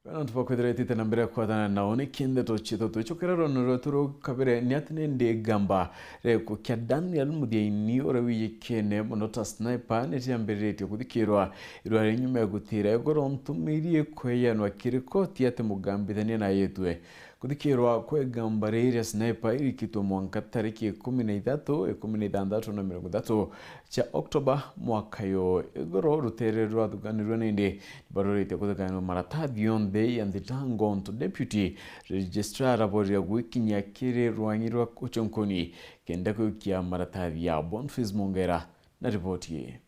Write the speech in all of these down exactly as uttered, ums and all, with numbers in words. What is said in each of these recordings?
Wena antu bakwithira itite na mbere kwatana nao, ni kindeto cietu twicokera rwano rwetu rwa kabere. Ni ati ni ndi igamba ria gikuu kia Daniel Muthiaini, uria wijikene mono ta sniper, ni riambiritie kuthikirwa. Irua ria nyuma ya gutira igoro ntumiri ikweyanwa kiri koti ati mugambithania na ayitwe. Kuthikirwa kwa igamba riri ria sniper irikitwe mwanka tariki ikumi na ithatu, ikumi na ithanthatu na mirongo ithatu cia Oktoba mwaka uyu. Igoro rutere rwathuganirwe nindi barorite kuthuganirwa maratathi yonthe ya nthitango, ontu Deputy Registrar aborire gwikinyia kiri rwangi rwa Uchonkoni kenda kwikia maratathi ya Boniface Mongera na riboti ii.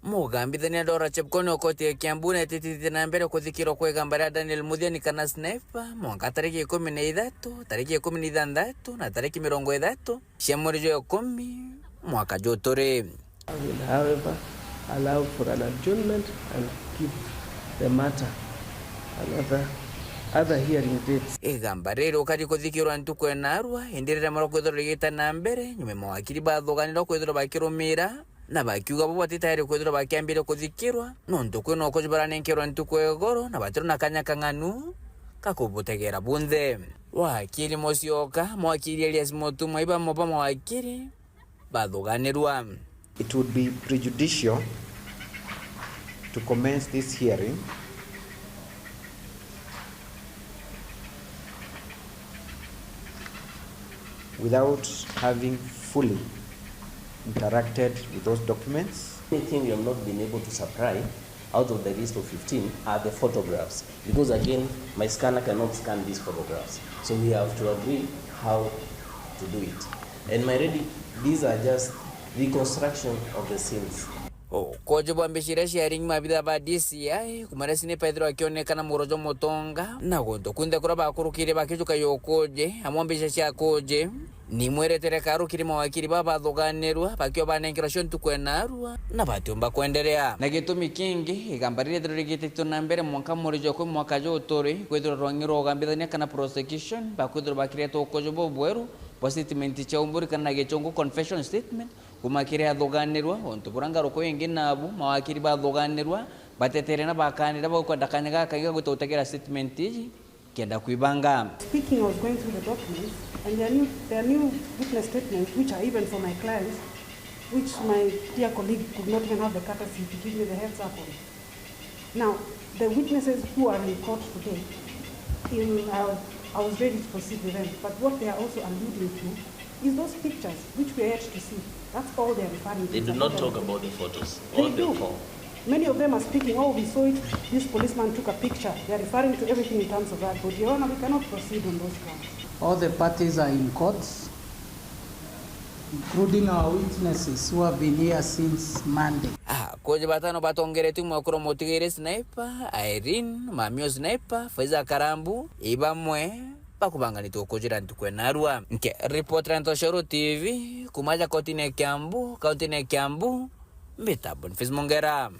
Mugambithania Dora Chepkono o koti ya Kiambu netitithite na mbere kuthikirwa kwa igamba ria Daniel Muthiani kana Sniper mwanka tariki ikumi na ithatu, tariki ikumi na ithanthatu na tariki mirongo ithatu cia mweri jwa ikumi mwaka juu turi. I will, however, allow for an adjournment and give the matter another, other hearing dates. Igamba riri ukari kuthikirwa ntuku ya narua, indi riria marokwithirwa rigita na mbere, nyuma mawakiri bathuganirwa kwithirwa bakirumira, na bakiuga bo bati tayari kwithirwa bakiambire kuthikirwa, nontu kwina ukuji baranenkerwa ntuku ya igoro, na batirona kanya kang'anu ka kubutegera bunthe. Wakiri Musyoka, mwakiri Elias Mutumwa, i bamwe ba mawakiri bathuganirwa. It would be prejudicial to commence this hearing without having fully interacted with those documents. Anything we have not been able to supply out of the list of fifteen are the photographs, because again, my scanner cannot scan these photographs. So we have to agree how to do it. And my ready, these are just reconstruction of the scenes. Ukuji bwa mbica iria ciari nyuma abitha ba D C I, kuma riria sniper ethirwa akionekana muguro jwa Mutonga, na guntu kunthe kuria bakurukire bakijukagia ukuji, amwe mbica cia kuji, ni mweretere karu kiri mawakiri baa bathuganirwa, bakiuga banenkerwa cio ntuku ya narua, na batiumba kwenderea. Na gitumi kingi, igamba riri rithirwa rigititwe na mbere mwanka mweri jwa ikumi mwaka juu turi, kwithirwa rwangi rwa ugambithania kana prosecution, bakwithirwa bakiretwa ukuji bubweru bwa statement cia umburi kana na gichungu confession statement, kuma kiri athuganirwa, untu buria ngaruku ingi nabu, mawakiri bathuganirwa, batetere na bakanira baukwenda kanya gakaingi ga gwita gutegera statement iji, kenda kwibanga. Speaking, I was going through the documents, and there are new, there are new witness statements which are even for my clients, which my dear colleague could not even have the courtesy to give me the heads up on. Now, the witnesses who are in court today, in, uh, I was ready to proceed with them, but what they are also alluding to is those pictures which we are yet to see. That's all they are referring to. They do not talk about the photos or the form. Many of them are speaking, "Oh, we saw it, this policeman took a picture." They are referring to everything in terms of that, but Your Honor, we cannot proceed on those grounds. All the parties are in courts, including our witnesses who have been here since Monday. Akuji batano batongeretwe mwekuru mutigaire Sniper, Irene, Mamio Sniper, Faiza Karambu, i bamwe bakubanganitwe kujira ntuku ya narua. Nkiripotera Ntoshoro T V, kuma aja kotine ya Kiambu, kauntine ya Kiambu, mbita Boniface Mongera.